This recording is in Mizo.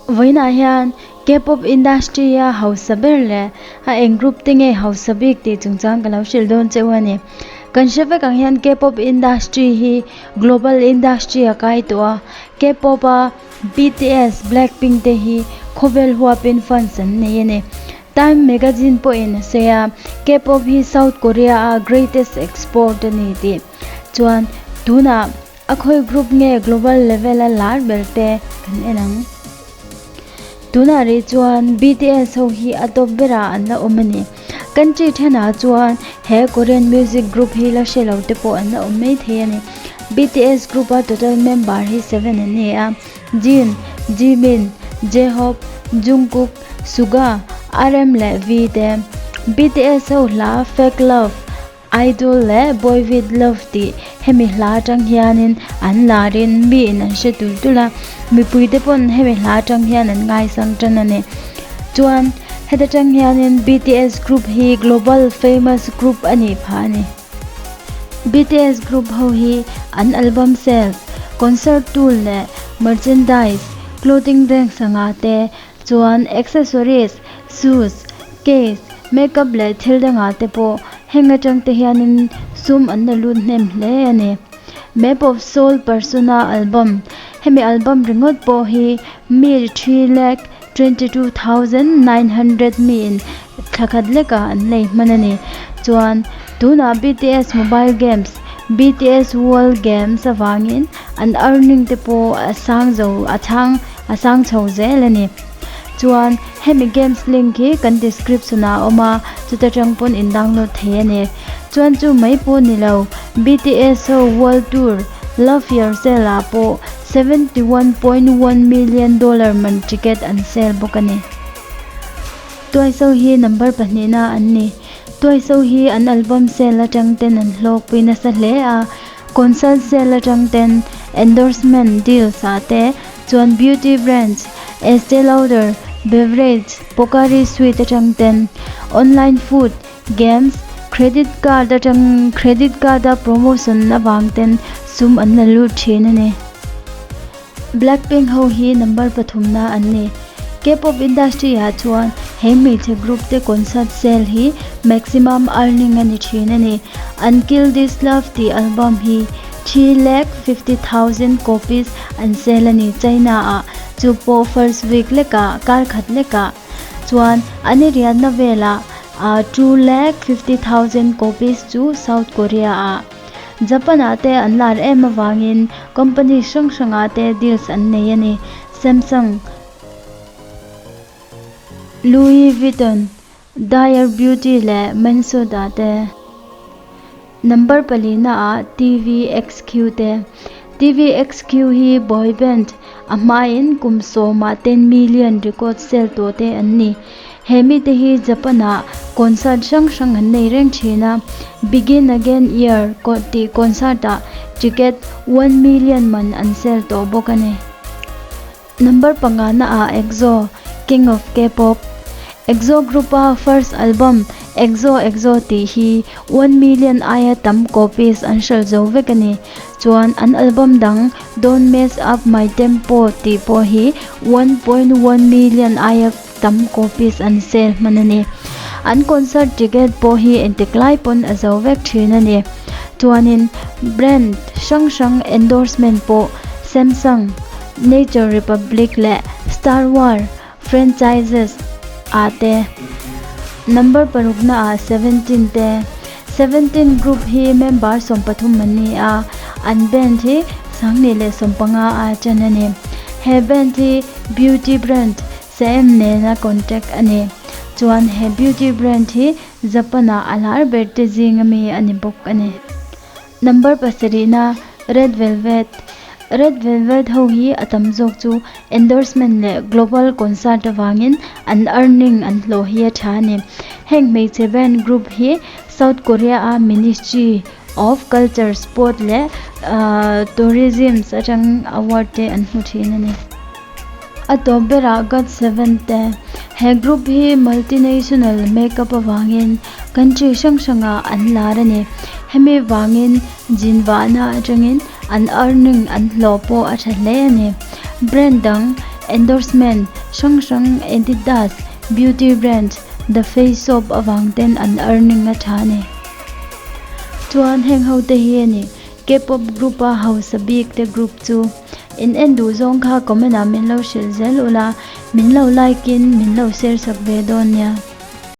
Vawiinah hian K-pop industry a hausa ber leh a eng group te nge hausa bik tih chungchang ka lo hrilh dawn che u a ni. Kan hre vek ang hian K-pop industry hi global industry a kai tawh a, K-pop a BTS, Blackpink te hi khawvel huapin fans an nei a ni. Time magazine pawhin a sawi a, K-pop hi South Korea a greatest export a ni tih chuan tunah A khawi group nge global level a lar ber te kan en ang. Tunah rih chuan BTS ho hi a top berah an la awm a ni. Country thenah chuan he Korean music group hi la hre lo te pawh an la awm mai thei a ni. BTS group a total member hi 7 an ni a, Jin, Jimin, J-Hope, Jungkook, Suga, RM leh V te. BTS ho hla Fake Love, Idol leh Boy With Love tih hemi hla atang hianin an larin miin an hre tul tul a, mipuite pawn hemi hla atang hian an ngaisang tan a ni. Chuan heta tang hianin BTS group hi global famous group a nih phah a ni. BTS group ho hi an album sales, concert tour leh merchandise, clothing brands anga te Chuan accessories, shoes, case, makeup leh thil dangah te pawh heng atang te hianin sum an la lut hnem hle a ni. Map of Soul Persona album, Hemi album ringawt pawh hi mi 3,22,900 miin thla khat lekah an lei hman a ni. Chuan tunah BTS mobile games, BTS World Games avangin an earning te pawh a sang zo a chhang A sang chho zel a ni. Chuan hemi games link hi kan description ah a awm a, chuta tang pawn in download thei a ni. Chuan chu mai pawh ni lo, BTS ho world tour Love Yourself ah pawh 71.1 million dollar man ticket an sell bawk a ni. Tuaiso hi number pahnihna an ni. Tuaiso hi an album sale atang ten an hlawkpui nasa hle a, concert sale atang ten, endorsement deals ah te, Chuan beauty brands, Estee Lauder, beverage, Pocari Sweat atang ten, online food, games, credit card atang credit card a promotion avang ten sum an la lut thin a ni. Blackpink ho hi number pathumna an ni. K-pop industry ah chuan he hmeichhe group te concert sale hi maximum earning a ni thin a ni. An Kill This Love tih album hi 3,50,000 copies an sell a ni China ah, chu pawh first week lekah, kar khat lekah chuan an i riatna velah 2,50,000 copies chu South Korea ah. Japan ah te an lar em avangin company hrang hrang ah te deals an nei a ni, Samsung, Louis Vuitton, Dire Beauty leh Mansuda te. Number palina ah TVXQ te. TVXQ hi boy band a hmain kum sawmah 10 million record sell tawh te an ni. He mite hi Japan ah concert hrang hrang an nei reng thin a. Begin Again Year tih concert ah ticket 1 million man an sell tawh bawk a ni. Number pangana ah EXO, King of K-pop. EXO group a first album EXO EXO tih hi 1 million aia tam copies an hralh zo vek a ni. Chuan an album dang Don't Mess Up My Tempo tih pawh hi 1.1 million aia tam copies an sale hman a ni. An concert ticket pawh hi engtik lai pawn a zo vek thin a ni. Chuanin brand hrang hrang endorsement pawh Samsung, Nature Republic leh Star War franchises ah te. Number parukna ah Seventeen te. Seventeen group hi member 13 an ni a, an band hi 2015 a ṭan a ni. He band hi beauty brand Seem nena contact a ni. Chuan he beauty brand hi Japan-ah a lar ber te zing ami a ni bawk a ni. Number pasarihna Red Velvet Red Velvet ho hi a tam zawk chu endorsement leh global concert avangin an earning an hlawh hi a tha a ni. Heng hmeichhe band group hi South Korea-a Ministry of Culture, Sport leh Tourism atang award te an hmu thin a ni. A tawp berah God Seven te. He group hi multinational makeup avangin country hrang hrangah an lar a ni. Hemi vangin zin vahna atangin an earning an hlawh pawh a tha hle a ni. Brand dang Endorsement hrang hrang Adidas, beauty brand The Face Shop avang ten an earning a tha a ni. Chuan heng ho te hi a ni K-pop group a hausa bik te group chu. In en duh zawng kha comment ah min lo hrilh zel ula, min lo like in min lo share sak ve dawn nia.